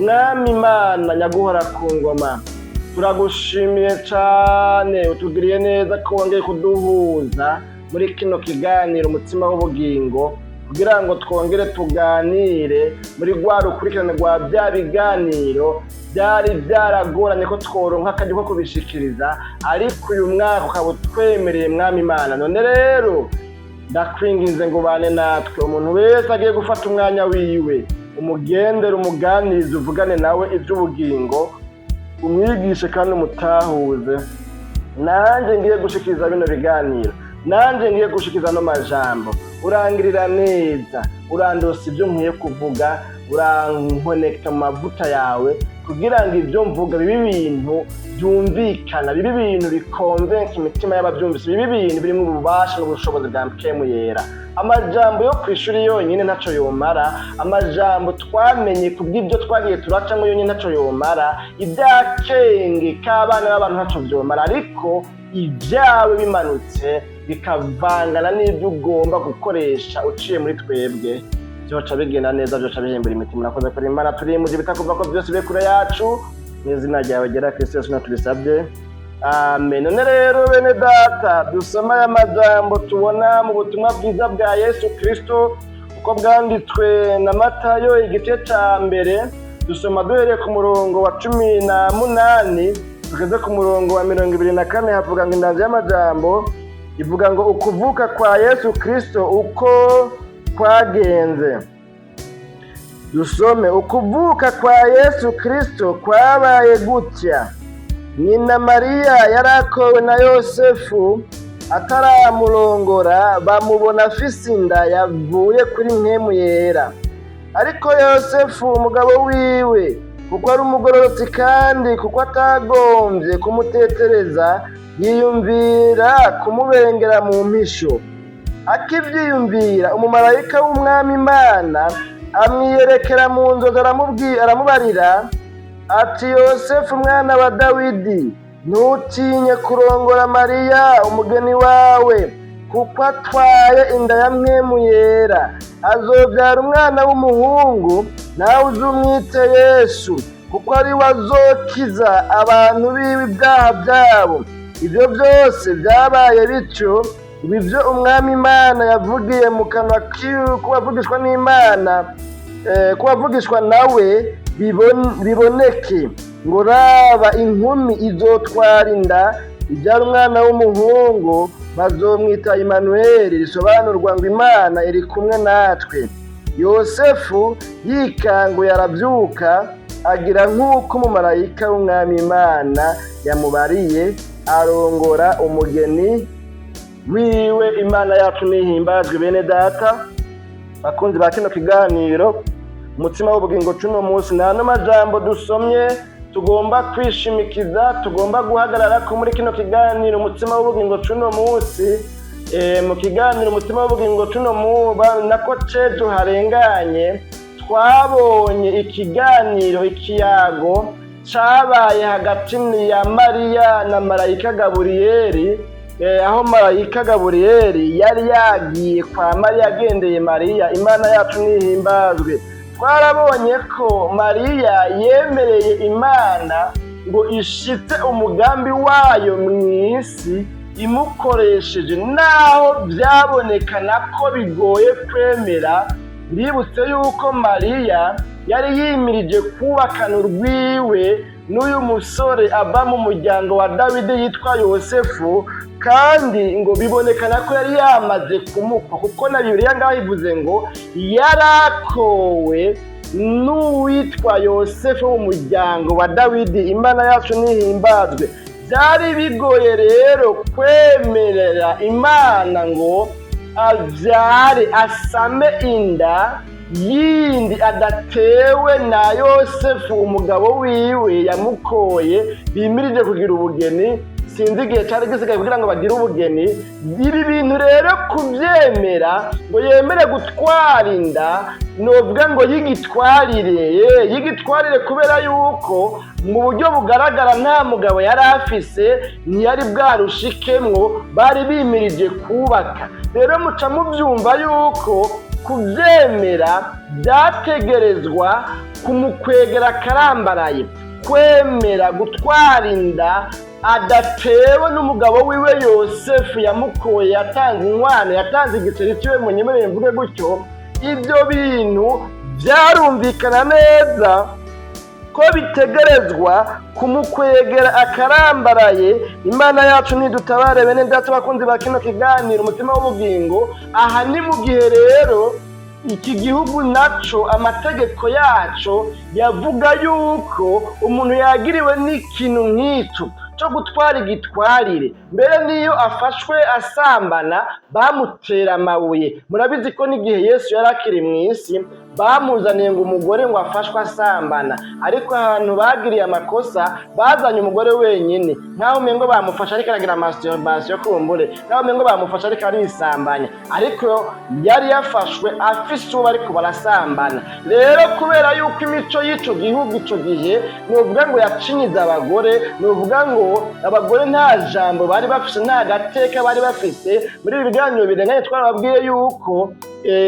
Mwami Imana nyaguhora ku ngoma, turagushimiye cane, utugiriye neza ko wongeye kuduhuza muri kino kiganiro Umutsima w'Ubugingo, kugira ngo twongere tuganire muri rwa rukurikirane rwa bya biganiro byari byaragoranye ko tworonka akaryo ko kubishikiriza, ariko uyu mwaka ukaba utwemereye, Mwami Imana. None rero ndakwinginze ngo ubane natwe. Umuntu wese agiye gufata umwanya wiwe, umugendere, umuganirize, uvugane nawe iby'ubugingo, umwigishe kandi umutahuze. Nanjye ngiye gushikiriza bino biganiro, nanjye ngiye gushikiza ano majambo, urangirira neza, urandosa ibyo nkwiye kuvuga, urankonekita mu mavuta yawe, kugira ngo ibyo mvuga bibe ibintu byumvikana, bibe ibintu bikonvenka imitima y'ababyumvise, bibe ibintu birimo ububasha n'ubushobozi bwa Mpwemu Yera. Amajambo yo ku ishuri yonyine ntaco yomara, amajambo twamenye kubw'ibyo twagiye turacamo yonyine ntaco yomara, ibyakenge k'abana b'abantu ntaco vyomara, ariko ibyawe bimanutse bikavangana n'ibyo ugomba gukoresha uciye muri twebwe, byoca bigenda neza, byoca bihembera imitima. Urakoze kuri Imana turimuje bitakuva ko byose bibe kure yacu, mu izina ryawe ryera Kristo Yesu tubisabye, amen. None rero bene data, dusoma aya majambo tubona mu butumwa bwiza bwa Yesu Kristo uko bwanditswe na Matayo, igice ca mbere. Dusoma duhereye ku murongo wa 18 tugeze ku murongo wa 24. Havuga ngo, indanzi y'amajambo ivuga ngo: "Ukuvuka kwa Yesu Kristo uko kwagenze." Dusome: "Ukuvuka kwa Yesu Kristo kwabaye gutya: nyina Mariya yarakowe na Yosefu, ataramurongora bamubona afise inda yavuye kuri Mpwemu Yera. Ariko Yosefu umugabo wiwe, kuko ari umugororotsi kandi kuko atagombye kumutetereza, yiyumvira kumubengera mu mpisho. Akivyiyumvira, umumarayika w'Umwami Imana amwiyerekera mu nzozi, aramubarira ati: 'Yosefu mwana wa Dawidi, ntutinye kurongora Mariya umugeni wawe, kuko atwaye inda ya Mpwemu Yera. Azobyara umwana w'umuhungu, nawe uzumwite Yesu, kuko ari we azokiza abantu biwe ibyaha byabo.' Ibyo byose byabaye bityo, ibi byo Umwami Imana yavugiye mu kanwa k'uwavugishwa n'Imana, k'uwavugishwa nawe biboneke ngo: Raba, inkumi izotwara inda, ibyara umwana w'umuhungu, bazomwita Imanuweli, risobanurwa ngo Imana iri kumwe natwe. Yosefu yikanguye arabyuka, agira nk'uko umumarayika w'Umwami Imana yamubariye, arongora umugeni wiwe." Imana yacu nihimbazwe. Bene data bakunzi ba kino kiganiro Umutsima w'Ubugingo cuno munsi, nta majambo dusomye tugomba kwishimikiza, tugomba guhagarara ko muri kino kiganiro Umutsima w'Ubugingo cuno munsi. Mu kiganiro Umutsima w'Ubugingo cuno muba nako cejo harenganye, twabonye ikiganiro, ikiyago cabaye hagati ya Mariya na marayika Gaburiyeri, aho marayika Gaburiyeri yari yagiye kwa Mariya agendeye Mariya. Imana yacu nihimbazwe. Twarabonye ko Mariya yemereye Imana ngo ishitse umugambi wayo mu isi imukoresheje, naho byabonekana ko bigoye kwemera. Bibutse yuko Mariya yari yimirije kubakana urwiwe n'uyu musore ava mu muryango wa Dawidi yitwa Yosefu, kandi ngo bibonekana ko yari yamaze kumukwa, kuko na Bibiliya ngaho ivuze ngo yarakowe n'uwitwa Yosefu wo mu muryango wa Dawidi. Imana yacu nihimbazwe. Byari bigoye rero kwemerera Imana ngo abyare, asame inda yindi adatewe na Yosefu umugabo wiwe yamukoye, bimirije kugira ubugeni. Sinzi igihe cyari gisigaye kugira ngo bagire ubugeni. Ibi bintu rero kubyemera ngo yemere gutwara inda, novuga ngo yigitwarire, yigitwarire, kubera yuko mu buryo bugaragara nta mugabo yari afise, ntiyari bwarushikemwo, bari bimirije kubaka. Rero muca mubyumva yuko kubyemera Byategerezwa kumukwegera akarambaraye kwemera gutwara inda adatewe n'umugabo wiwe Yosefu yamukoye, yatanze inkwano, yatanze igiceri ciwe, munyemerere mvuge gutyo. Ibyo bintu byarumvikana neza ko bitegerezwa kumukwegera akarambaraye. Imana yacu nidutabare. Bene data bakunzi ba kino kiganiro Umutima w'Ubugingo, aha ni mu gihe rero iki gihugu naco amategeko yaco yavuga yuko umuntu yagiriwe n'ikintu nk'ico cyo gutwara igitwarire, mbere n'iyo afashwe asambana bamutera amabuye. Murabizi ko n'igihe Yesu yari akiri mu isi bamuzaniye ngo umugore ngo afashwe asambana, ariko ahantu bagiriye amakosa bazanye umugore wenyine, nkaho umengo bamufashe ariko aragira masturbation kumbure, nkaho umengo bamufashe ariko arisambanya, ariko yari yafashwe afise uwo bariko barasambana. Rero kubera yuko imico y'ico gihugu ico gihe nuvuga ngo yacinyiza abagore, nuvuga ngo abagore nta jambo bari bafise, nta gateka bari bafise. Muri ibi biganiro birenganye twarababwiye yuko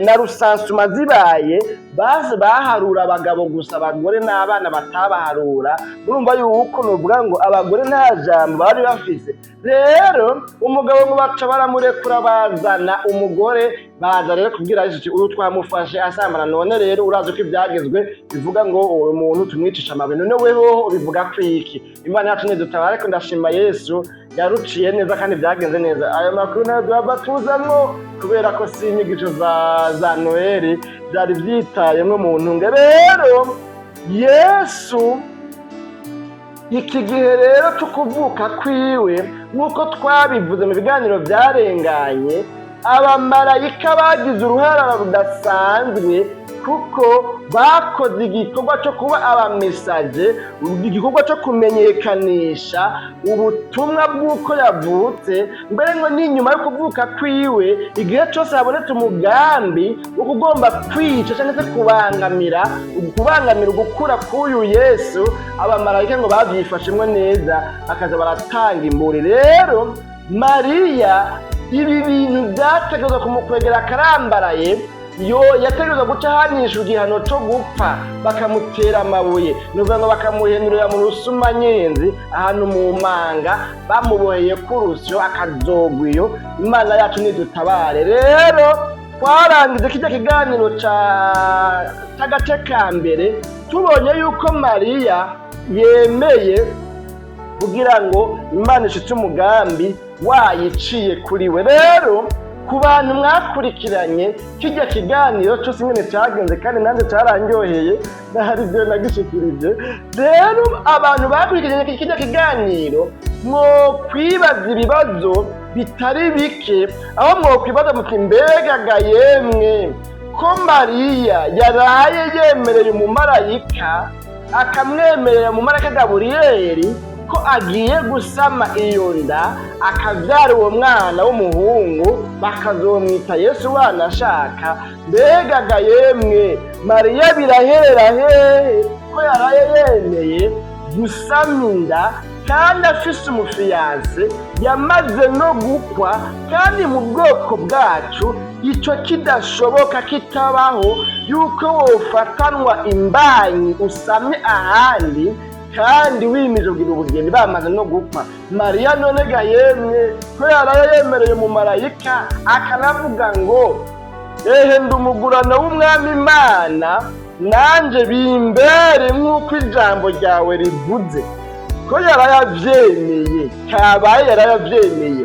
na recensement zibaye base baharura abagabo gusa, abagore n'abana batabaharura. Urumva yuko nuvuga ngo abagore nta jambo bari bafise. Rero umugabo ngo baca baramurekura, bazana umugore, baza rero kubwira Yesu ati: "Uyu twamufashe asambana, none rero urazi ko ibyagezwe bivuga ngo uwo muntu tumwicisha amabuye, none weho ubivuga ko iki?" Imana yacu nidutabara. Ariko ndashima Yesu yaruciye neza kandi byagenze neza. Ayo makuru nayo duhava tuzamwo kubera ko si inyigisho za Noheli byari byitayemwo mu ntunge. Rero Yesu iki gihe rero cyo kuvuka kwiwe, nk'uko twabivuze mu biganiro byarenganye, abamarayika bagize uruhara rudasanzwe kuko bakoze igikorwa cyo kuba abamesaje, igikorwa cyo kumenyekanisha ubutumwa bw'uko yavutse. Mbere ngo n'inyuma yo kuvuka kwiwe, igihe cyose habonetse umugambi wo kugomba kwica cyangwa se kubangamira ugukura k'uyu Yesu, abamarayika ngo babyifashemwo neza, bakaza baratanga imburi. Rero Mariya ibi bintu byategerezwa kumukwegera akarambaraye. Yo yategerezwa guca ahanishwa igihano cyo gupfa, bakamutera amabuye, ni ukuvuga ngo bakamuhenurira mu rusumanyenzi, ahantu mu manga, bamuboheye ku rusyo, akazogwa iyo. Imana yacu nidutabare. Rero twarangije kijya kiganiro c'agace ka mbere tubonye yuko Mariya yemeye kugira ngo Imana ishitse umugambi wayiciye kuri we. Rero ku bantu mwakurikiranye kijya kiganiro cyose ingene cyagenze, kandi nanjye cyaranryoheye, hari ibyo nagishikirije. Rero abantu bakurikiranye kijya kiganiro mwokwibaza ibibazo bitari bike, aho mwokwibaza muti: "Mbega ga yemwe, ko Mariya yaraye yemereye umumarayika, akamwemerera umumarayika Gaburiyeri ko agiye gusama iyo nda, akabyara uwo mwana w'umuhungu bakazomwita Yesu wanashaka, mbega ga yemwe, Mariya biraherera hehe ko yaraye yemeye gusama inda kandi afise umufiancé, yamaze no gukwa, kandi mu bwoko bwacu icyo kidashoboka, kitabaho yuko wofatanwa imbanyi usamye ahandi kandi wimije kugira ubugeni bamaze no gupfa? Mariya none ga yemwe, ko yaraye yemereye umumarayika, akanavuga ngo: 'Ehe, ndi umugurano w'Umwami Imana, nanje bimbere nk'uko ijambo ryawe rivuze,' ko yarayavyemeye, kabaye yarayavyemeye,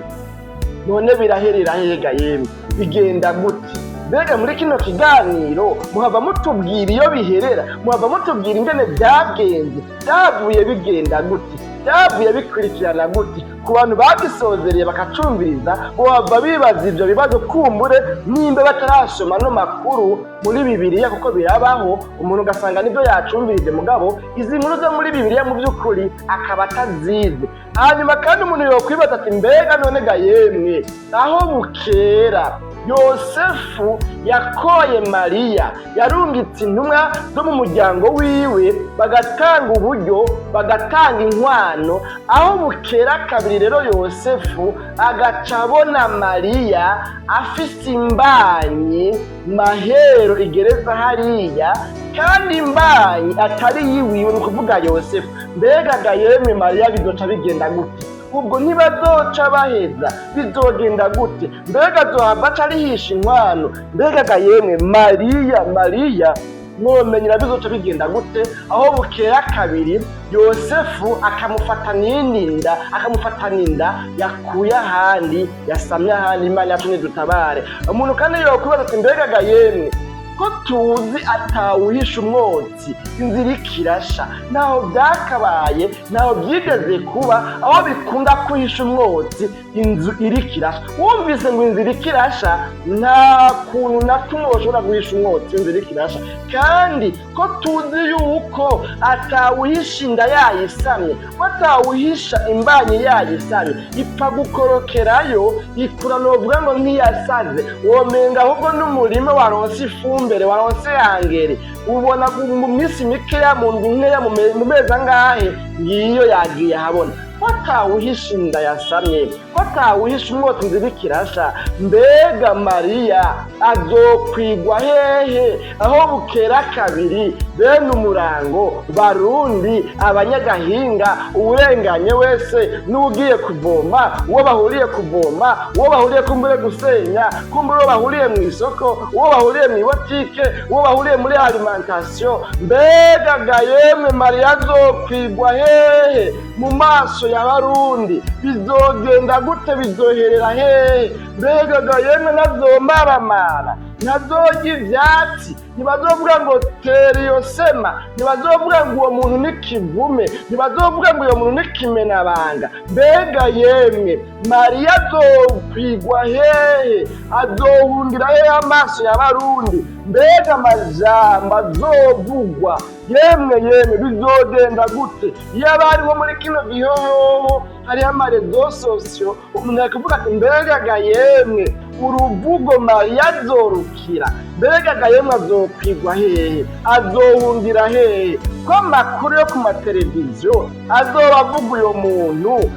none biraherera hega yemwe? Bigenda gute?" Mbega muri kino kiganiro muhava mutubwira iyo biherera, muhava mutubwira ingene byagenze, byavuye bigenda gute, byavuye bikurikirana gute? Ku bantu bagisozereye bakacumviriza, bohava bibaza ivyo bibazo kumbure nimba batarasoma no makuru muri Bibiliya, kuko birabaho umuntu ugasanga nibyo yacumvirije, mugabo izi nkuru zo muri Bibiliya mu by'ukuri akaba atazizi. Hanyuma kandi umuntu yokwibaza ati: "Mbega none ga yemwe, aho bukera Yosefu yakoye Mariya, yarungitse intumwa zo mu muryango wiwe, bagatanga uburyo, bagatanga inkwano. Aho bukera kabiri rero, Yosefu agaca abona Mariya afise imbanyi mahero igereza hariya, kandi imbanyi atari yiwiwe, ni ukuvuga Yosefu. Mbega ga yemwe, Mariya bizoca bigenda gute? Ubwo ntibazoca baheza, bizogenda gute? Mbega azohava aca arihisha inkwano? Mbega ga yemwe, Mariya, Mariya mwomenyera bizoca bigenda gute aho bukera kabiri Yosefu akamufata n'indi nda, akamufata n'inda yakuye ahandi, yasamye ahandi? Imana yacu nidutabare. Umuntu kandi yokwibaza ati: mbega ga yemwe, ko tuzi atawuhisha umwotsi inzira ikirasha, ntaho byakabaye, ntaho byigeze kuba aho bikunda kuhisha umwotsi inzu iriko irasha. Wumvise ngo inzu iriko irasha, nta kuntu na kumwe ushobora guhisha umwotsi inzu iriko irasha. Kandi ko tuzi yuko atawuhisha inda yayisamye, ko atawuhisha imbanyi yayisamye, ipfa gukorokerayo ikura, novuga ngo ntiyasaze, womenga ahubwo n'umurima waronse ifumbire, waronse yangere, ubona mu minsi mikeya, mu ndwi nkeya, mu mezi angahe, ngiyo yagiye ahabona. Ko atawuhisha inda yasamye, ko atawuhisha umwotsi inzu iriko irasha, mbega Mariya azokwigwa hehe aho bukera kabiri? Bene umurango, Barundi, abanyagahinga, uwurenganye wese n'ugiye kuvoma, uwo bahuriye kuvoma, uwo bahuriye kumbure gusenya, kumbure uwo bahuriye mu isoko, uwo bahuriye mu ibotike, uwo bahuriye muri alimentation, mbega ga yemwe, Mariya azokwigwa hehe mu maso ya Barundi? Bizogenda gute? Bizoherera hehe? Mbega ga yemwe, nazomaramara, ntazorya ivyatsi, ntibazovuga ngo tera iyo sema, ntibazovuga ngo uwo muntu ni kivume, ntibazovuga ngo uyo muntu ni kimenabanga? Mbega yemwe, Mariya azokwigwa hehe? Azohungira hehe amaso ya Barundi? Mbega amajambo azovugwa, yemwe yemwe, bizogenda gute? Iyo abari nko muri kino gihohoho hariho ama réseaux sociaux, umuntu yakuvuga ati: mbega ga yemwe, uruvugo Mariya azorukira? Mbega ga yemwe, azokwigwa hehe? Azohungira hehe? Ko amakuru yo ku mateleviziyo azoba avuga uyo muntu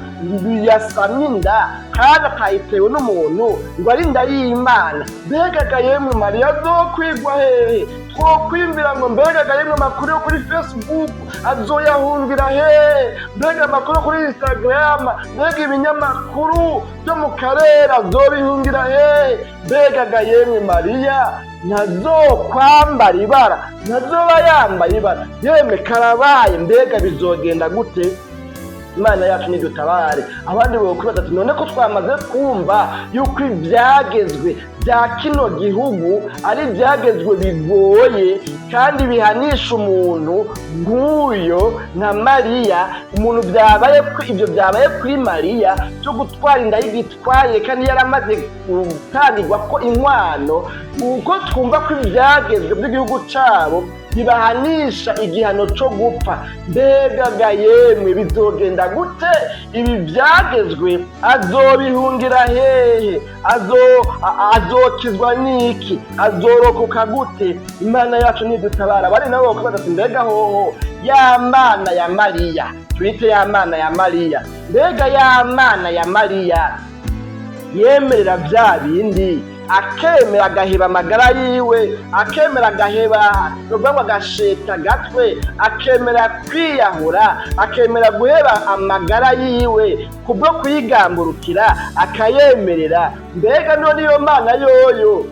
yasamye inda kandi atayitewe n'umuntu, ngo ari inda y'Imana, mbega ga yemwe, Mariya azokwigwa hehe? Twokwiyumvira ngo mbega ga yemwe, amakuru yo kuri Facebook azoyahungira hehe? Mbega amakuru yo kuri Instagram, mbega ibinyamakuru byo mu karere azobihungira hehe? Mbega ga yemwe, Mariya ntazokwambara ibara, ntazoba yambaye ibara? Yemwe, karabaye! Mbega bizogenda gute? Imana yacu nidutabare. Abandi bokwibaza ati: none ko twamaze kumva yuko ivyagezwe bya kino gihugu ari ivyagezwe bigoye kandi bihanisha umuntu nk'uyo nka Mariya, umuntu byabaye, ibyo byabaye kuri Mariya byo gutwara inda y'igitwaye kandi yaramaze gutangirwa ko inkwano, uko twumva ko ivyagezwe by'igihugu cabo bibahanisha igihano co gupfa, mbega ga yemwe, bizogenda gute? Ibi vyagezwe azobihungira hehe? Azokizwa n'iki? Azorokoka gute? Imana yacu nidutabara. Bari nabo bakubaza ati: mbega hoho ya Mana ya Mariya, twite ya Mana ya Mariya, mbega ya Mana ya Mariya yemerera bya bindi, akemera agaheba amagara yiwe, akemera agaheba, ni ukuvuga ngo agasheta agatwe, akemera kwiyahura, akemera guheba amagara yiwe kubwo kuyigamburukira, akayemerera, mbega none iyo Mana yoyo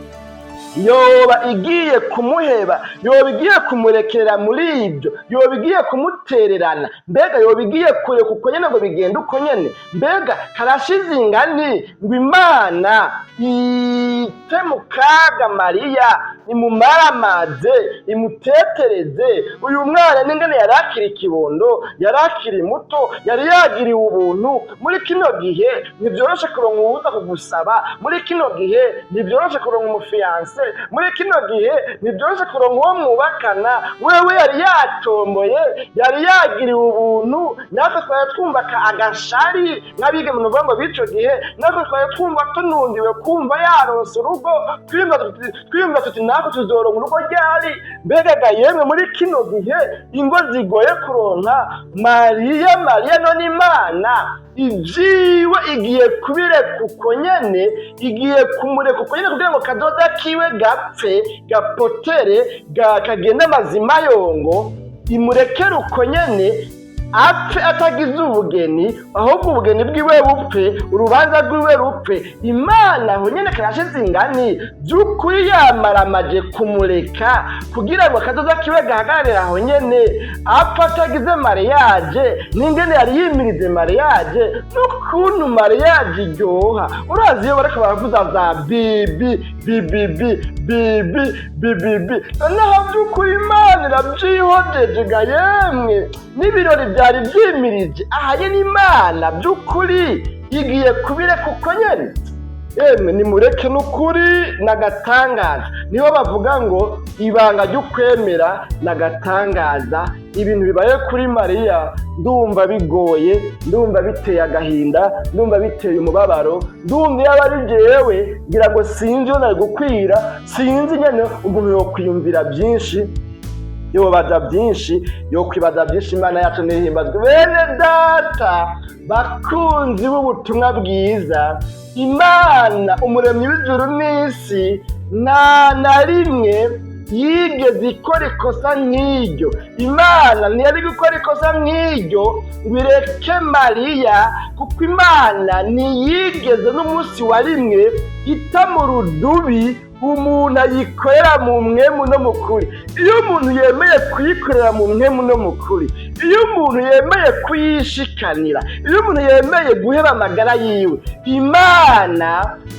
yoba igiye kumuheba, yoba igiye kumurekera muri ibyo, yoba igiye kumutererana? Mbega yoba igiye kureka uko nyene ngo bigende uko nyene? Mbega karashize ingani ngo Imana ite mu kaga Mariya? Imumaramaze, imutetereze uyu mwana. N'ingene yari akiri ikibondo, yari akiri muto, yari yagiriwe ubuntu. Muri kino gihe ntibyoroshe kuronka uwuza kugusaba. Muri kino gihe ntibyoroshe kuronka umu fiancé. Muri kino gihe ntibyoroshe kuronka uwo mwubakana. Wewe yari yatomboye, yari yagiriwe ubuntu. Natwe twari twumva agashari nk'abigeme, nuvuga ngo b'ico gihe, natwe twari twumva tunundiwe kumva yaronse urugo. Twiyumva tuti: "Natwe tuzoronka urugo ryari?" Mbega ga yemwe, muri kino gihe ingo zigoye kuronka, Mariya, Mariya none Imana ivyiwe igiye kubireka uko nyene, igiye kumureka uko nyene kugira ngo kazoza kiwe gapfe, gapotere, kagende amazima yongo, imurekere uko nyene apfe atagize ubugeni, ahubwo ubugeni bwiwe bupfe, urubanza rwiwe rupfe. Imana aho nyene karashize ingani by'ukuri, yamaramaje kumureka kugira ngo akazoza kiwe gahagararire aho nyene, apfa atagize mariage. N'ingene yari yimirize mariage, n'ukuntu mariage iryoha! Urazi iyo bariko baravuza za bibi bibibi bibi bibibi, noneho by'ukuri Imana irabyihojeje ga yemwe, n'ibirori byari byimirije ahanye n'Imana by'ukuri igiye kubireka uko nyene. Yemwe, nimureke n'ukuri n'agatangaza. Niho bavuga ngo ibanga ry'ukwemera n'agatangaza. Ibintu bibaye kuri Mariya ndumva bigoye, ndumva biteye agahinda, ndumva biteye umubabaro. Ndumva iyo aba ari jewe, ngira ngo sinzi iyo nari gukwira, sinzi nyene. Umuntu yokwiyumvira byinshi, yobaza byinshi, yokwibaza byinshi. Imana yacu ntihimbazwe. Bene data bakunzi b'ubutumwa bwiza, Imana umuremyi w'ijuru n'isi nta na rimwe yigeze ikora ikosa nk'iryo. Imana ntiyari gukora ikosa nk'iryo ngo ireke Mariya, kuko Imana ntiyigeze n'umunsi wa rimwe ita mu rudubi umuntu ayikorera mu mpwemu no mu kuri. Iyo umuntu yemeye kuyikorera mu mpwemu no mu kuri, iyo umuntu yemeye kuyishikanira, iyo umuntu yemeye guheba amagara yiwe, Imana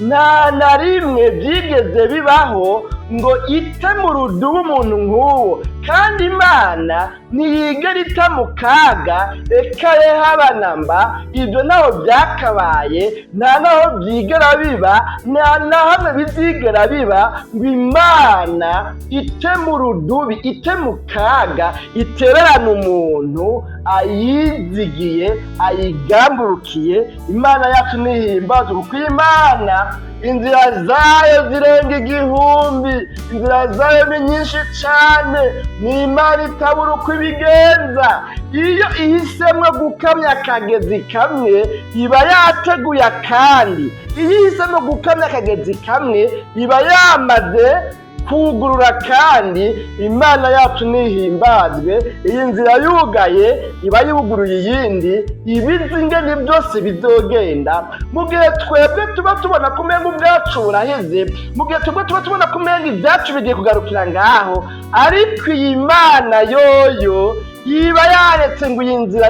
nta na rimwe byigeze bibaho ngo ite mu rudubi umuntu nk'uwo. Kandi Imana ntiyigera ita mu kaga, eka haba namba. Ibyo ntaho byakabaye, nta naho byigera biba, nta na hamwe bizigera biba ngo Imana ite mu rudubi, ite mu kaga, itererane umuntu ayizigiye, ayigamburukiye. Imana yacu ntihimbazwe, kuko Imana inzira zayo zirenga igihumbi, inzira zayo ni nyinshi cyane. Ni Imana itabura uko ibigenza. Iyo ihisemwo gukamya akagezi kamwe, iba yateguye akandi. Iyo ihisemo gukamya akagezi kamwe, iba yamaze kugurura. Kandi Imana yacu ntihimbazwe. Iyi nzira yugaye, iba yuguruye iyindi. Ibizi ingene byose bizogenda. Mu gihe twebwe tuba tubona ko umenga ubwacu buraheze, mu gihe twebwe tuba tubona ko umenga ibyacu bigiye kugarukira ngaho, ariko iyi Mana yoyo iba yaretse ngo iyi nzira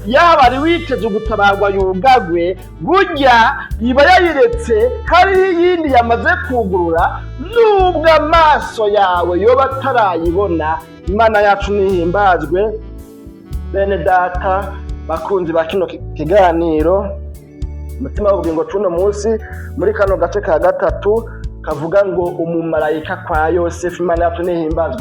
yaba witeze ugutabarwa yugagwe. Burya iba yayiretse, hariho iyindi yamaze kugurura, nubwo amaso yawe yoba atarayibona. Imana yacu ntihimbazwe. Bene data bakunzi ba kino kiganiro Umutima w'Ubugingo c'uno munsi, muri kano gace ka gatatu kavuga ngo umumarayika kwa Yosefu, Imana yacu ntihimbazwe.